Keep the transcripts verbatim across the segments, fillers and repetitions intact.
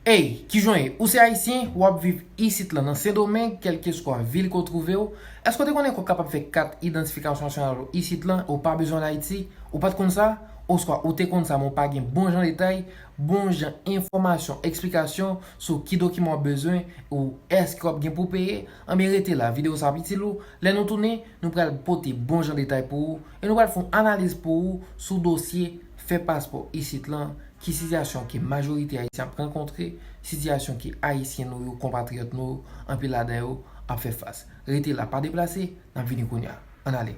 Ey, kijan w ye? Ou se ayisyen, w ap viv isit lan nan Sendomeng, kèlkeswa vil ke w twouve w. Èske w te konnen ke w kapab fè kat idantifikasyon nasyonal ou isit lan, ou pa bezwen al Ayiti? Ou pa t konn sa? Oswa ou te konn sa, men w pa gen bon jan detay, bon jan enfòmasyon, eksplikasyon sou ki dokiman w ap bezwen, ou èske w ap gen pou w peye? Anben, rete la, videyo sa ap itil ou. Lè nou tounen, nou pral pote bon jan detay pou ou, e nou pral fè yon analiz pou ou sou dosye fè paspò isit lan, ki sitiyasyon ke majorite ayisyen ap rankontre, sitiyasyon ke ayisyen nou yo, konpatriyòt nou yo, anpil ladan yo ap fè fas. Rete la, pa deplase, n ap vini kounye a. Ann ale.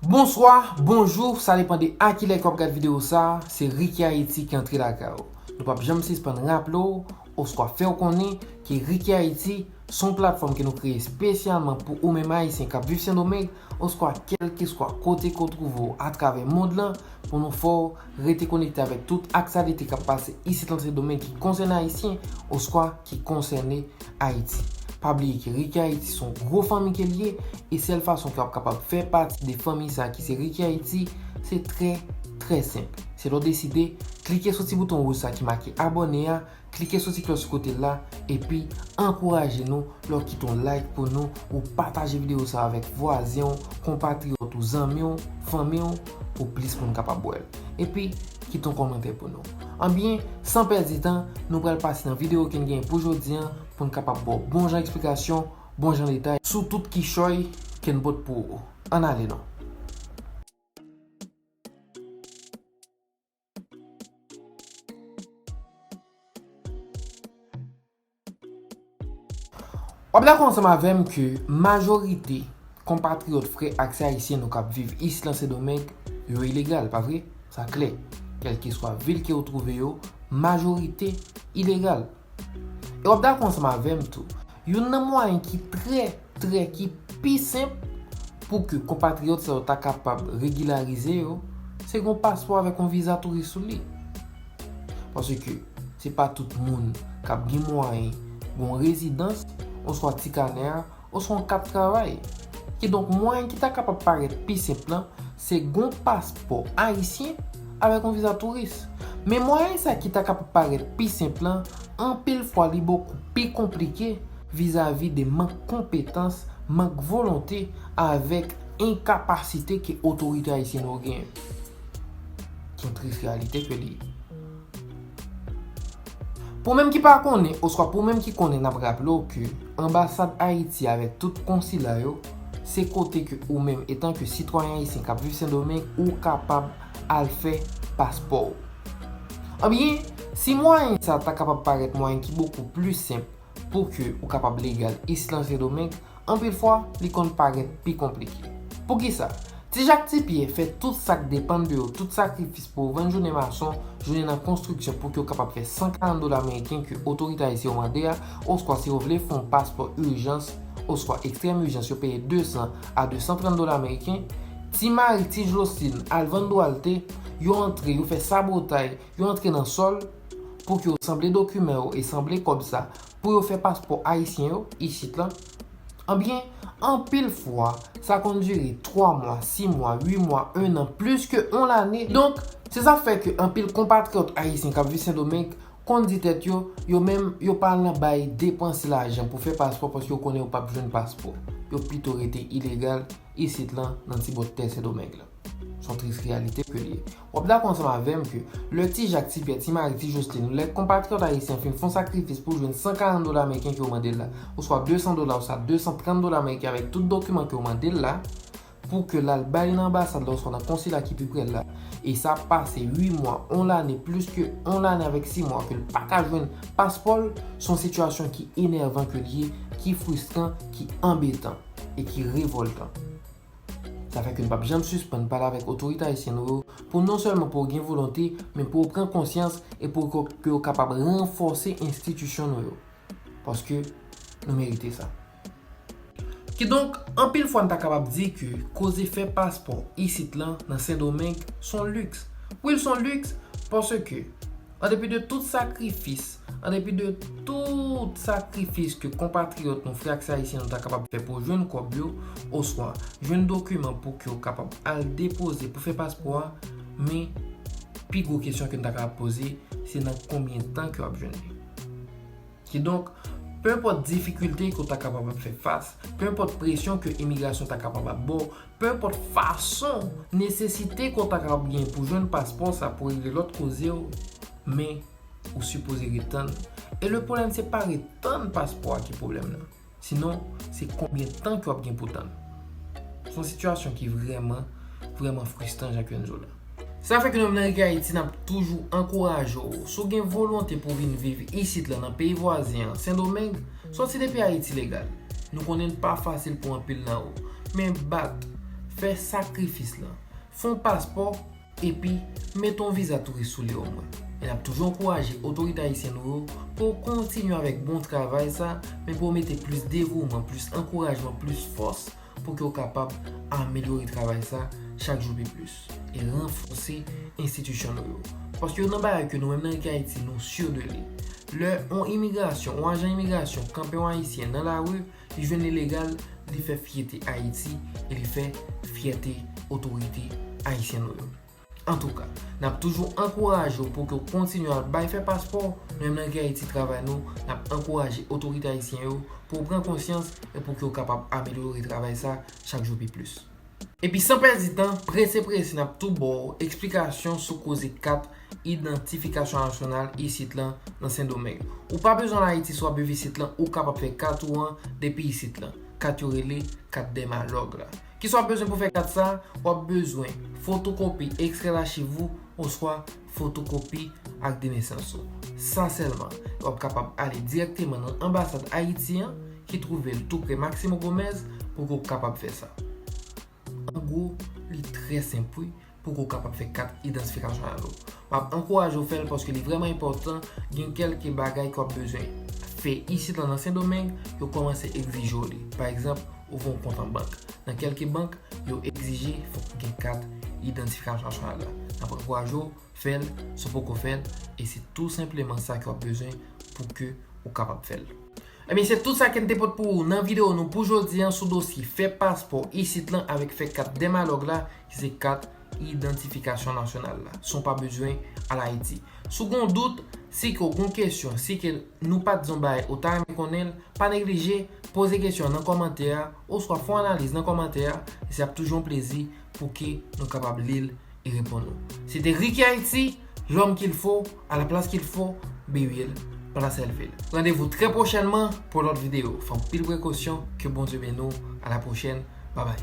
Bonswa, bonjou, sa depann de a kilè ke w ap gad videyo sa, se Ricky Haiti ki antre lakay ou. Nou p ap janm sispann raple w, oswa fè w konnen ke Ricky Haiti se yon platfòm ke nou kreye espesyalman pou ou menm ayisyen k ap viv Sendomeng, oswa kèlkeswa kote ke w twouve w atravè mond lan, pou nou fè w rete konekte avèk tout aktyalite k ap pase isit lan Sendomeng ki konsène ayisyen, oswa ki konsène Ayiti. Pa bliye ke Ricky Haiti se yon gwo fanmi ke l ye, e sèl fason ke w ap kapab fè pati de fanmi sa ki se Ricky Haiti, se trè, trè senp. Se lè w deside klike sou ti bouton wouj sa ki make abòne a, klike sou ti klòch sou kote l la, epi ankouraje nou lè w kite yon like pou nou, ou pataje videyo sa avèk vwazen w, konpatriyòt ou, zanmi w, fanmi w, pou plis moun kapab wè l. Epi, kite yon kòmantè pou nou. Anbyen, san pèdi tan, nou pral pase nan videyo ke n genyen pou jodi a, pou n kapab ba w bon jan eksplikasyon, bon jan detay sou tout kichòy ke n pot pou ou. Ann ale non. W ap dakò ansanm avè m ke majorite konpatriyòt, frè ak sè ayisyen nou k ap viv isit lan Sendomeng, yo ilegal, pa vre? Sa klè. Kèlkeswa vil ke w twouve yo, majorite ilegal. E w ap dakò ansanm avè m tou, youn nan mwayen ki trè, trè, ki pi senp pou ke konpatriyòt sa yo ta kapab regilarize yo, se gen yon paspò avèk yon viza touris sou li. Paske se pa tout moun k ap gen mwayen gen yon rezidans, oswa ti kanè a, oswa yon kat travay. Kidonk, mwayen ki ta kapab parèt pi senp lan, se gen yon paspò ayisyen avèk yon viza touris. Men mwayen sa ki ta kapab parèt pi senp lan, anpil fwa li bokou pi konplike vizavi de mank konpetans, mank volonte avèk enkapasite ke otorite ayisyen yo genyen. Ki yon tris reyalite ke li ye. Pou menm ki pa konnen, oswa pou menm ki konnen, n ap raple w ke anbasad Ayiti avèk tout konsila yo, se kote ke ou menm, etanke sitwayen ayisyen k ap viv Sendomeng, ou kapab al fè paspò w. Anbyen, si mwayen sa ta kapab parèt mwayen ki bokou pli senp pou ke ou kapab legal isit lan Sendomeng, anpil fwa, li konn parèt pi konplike. Poukisa? Ti Jak Ti Pyè fè tout sa k depann de yo, tout sakrifis pou yo vann jounen mason, jounen nan konstriksyon pou ke yo kapab fè san karant dola ameriken ke otorite ayisyen yo mande a, oswa si yo vle fè yon paspò ijans, oswa ekstrèm ijans, yo peye de san a de san trant dola ameriken. Ti Mari, Ti Joslin, Alvando Alte, yo antre, yo fè sabotay, yo antre nan sòl pou ke yo sanble dokiman yo e sanble kòb sa pou yo fè paspò ayisyen yo isit lan. Anbyen, anpil fwa, sa konn dire twa mwa, sis mwa, uit mwa, ennan, plis ke yon lane. Donk, se sa k fè ke anpil konpatriyòt ayisyen k ap viv Sendomeng konn di tèt yo, yo menm, yo pa nan bay depanse lajan pou fè paspò paske yo konnen yo p ap jwenn paspò. Yo pito rete ilegal isit lan nan ti bòt tè Sendomeng lan. Se yon tris reyalite ke li ye. W ap dakò ansanm avè m ke lè Ti Jak, Ti Pyè, Ti Mari, Ti Joslin, lè konpatriyòt ayisyen fin fè yon sakrifis pou jwenn san karant dola ameriken ke yo mande l la, oswa de san dola, oswa de san trant dola ameriken avèk tout dokiman ke yo mande l la, pou ke l al bay li nan anbasad la, oswa nan konsila ki pi pre l la, e sa pase uit mwa, yon lane, plis ke yon lane avèk sis mwa ke l pa ka jwenn paspò l, se yon sitiyasyon ki enèvan ke li ye, ki fristran, ki anbetan e ki revòltan. Sa fè ke n p ap janm sispann pale avèk otorite ayisyen nou yo pou non sèlman pou yo gen volonte, men pou yo pran konsyans e pou yo, ke yo kapab ranfòse enstitisyon nou yo. Paske nou merite sa. Kidonk, anpil fwa n ta kapab di ke koze fè paspò isit lan nan Sendomeng se yon liks. Wi, l se yon liks paske, an depi de tout sakrifis, An depi de tout sakrifis ke konpatriyòt nou, frè ak sè ayisyen nou ta kapab fè pou jwenn kòb yo, oswa jwenn dokiman pou ke yo kapab al depoze pou fè paspò a, men pi gwo kesyon ke n ta kapab poze, se nan konbyen tan ke w ap jwenn li. Kidonk, pe enpòt difikilte ke w ta kapab ap fè fas, pe enpòt presyon ke imigrasyon ta kapab ap ba w, pe enpòt fason, nesesite ke w ta kapab gen pou jwenn paspò sa pou regle lòt koze w, men ou sipoze ret tann. E le pwoblèm se pa ret tann paspò a ki pwoblèm nan. Sinon, se konbyen tan ke w ap gen pou tann. Se yon sitiyasyon ki vrèman, vrèman fristan, jan ke n di w la. Sa fè ke nou menm nan Riki Ayiti, n ap toujou ankouraje w. Si w gen volonte pou vin viv isit la nan peyi vwazen an, Sendomeng, sòti depi Ayiti legal. Nou konnen l pa fasil pou anpil nan ou. Men bat, fè sakrifis lan. Fè yon paspò, epi mete yon viza touris sou li omwen. E n ap toujou ankouraje otorite ayisyen nou yo pou yo kontinye avèk bon travay sa, men pou yo mete plis devouman, plis ankourajman, plis fòs pou ke yo kapab amelyore travay sa chak jou pi plis e ranfòse enstitisyon nou yo. Paske youn nan bagay ke nou menm nan Riki Ayiti, nou si de li. Lè yon imigrasyon, yon ajan imigrasyon kanpe yon ayisyen nan lari, li jwenn li legal, li fè fyète Ayiti e li fè fyète otorite ayisyen nou yo. Antouka, n ap toujou ankouraje w pou ke w kontinye al bay fè paspò. Nou menm nan Riki Ayiti travay nou, n ap ankouraje otorite ayisyen yo pou yo pran konsyans e pou ke yo kapab amelyore travay sa chak jou pi plis. Epi san pèdi tan, prese prese, n ap tou ba w eksplikasyon sou koze kat idantifikasyon nasyonal isit lan nan Sendomeng. Ou pa bezwen al Ayiti si w ap viv isit lan, ou kapab fè kat ou an depi isit lan. Kat yo rele kat Dermalog la. Kisa w ap bezwen pou fè kat sa? W ap bezwen fotokopi ekstrè lachiv ou oswa fotokopi ak de nesans ou. Sa sèlman. W ap kapab ale dirèkteman nan anbasad Ayiti an, ki twouve l tou pre Maximo Gomez, pou ke w kapab fè sa. An gwo, li trè senp wi, pou ke w kapab fè kat idantifikasyon alo. M ap ankouraje w fè l paske li vrèman enpòtan, gen kèlke bagay ke w ap bezwen fè isit lan nan Sendomeng, yo kòmanse egzije w li. Pa egzanp, ouvri yon kont an bank. Nan kèlke bank, yo egzije fòk ou gen kat idantifikasyon nasyonal la. N ap ankouraje w fè l, si w poko fè l, e se tou senpleman sa ke w ap bezwen pou ke ou kapab fè l. Ebyen, se tout sa ke n te pote pou ou nan videyo nou pou jodi an sou dosye fè paspò isit lan avèk fè kat Dermalog la, ki se kat idantifikasyon nasyonal la, san w pa bezwen al Ayiti. Si w gen yon dout, si ke w gen yon kesyon, si ke nou pa t di yon bagay ou ta renmen konnen l, pa neglije poze kesyon an nan kòmantè a, oswa fè yon analiz nan kòmantè a, e se ap toujou yon plezi pou ke nou kapab li l e reponn ou. Se te Ricky Haïti, l'homme qu'il faut, à la place qu'il faut, baby, plas Elvil. Randevou trè pwochènman pou lòt videyo. Fè anpil prekosyon, ke Bondye beni w. A la pwochèn, babay.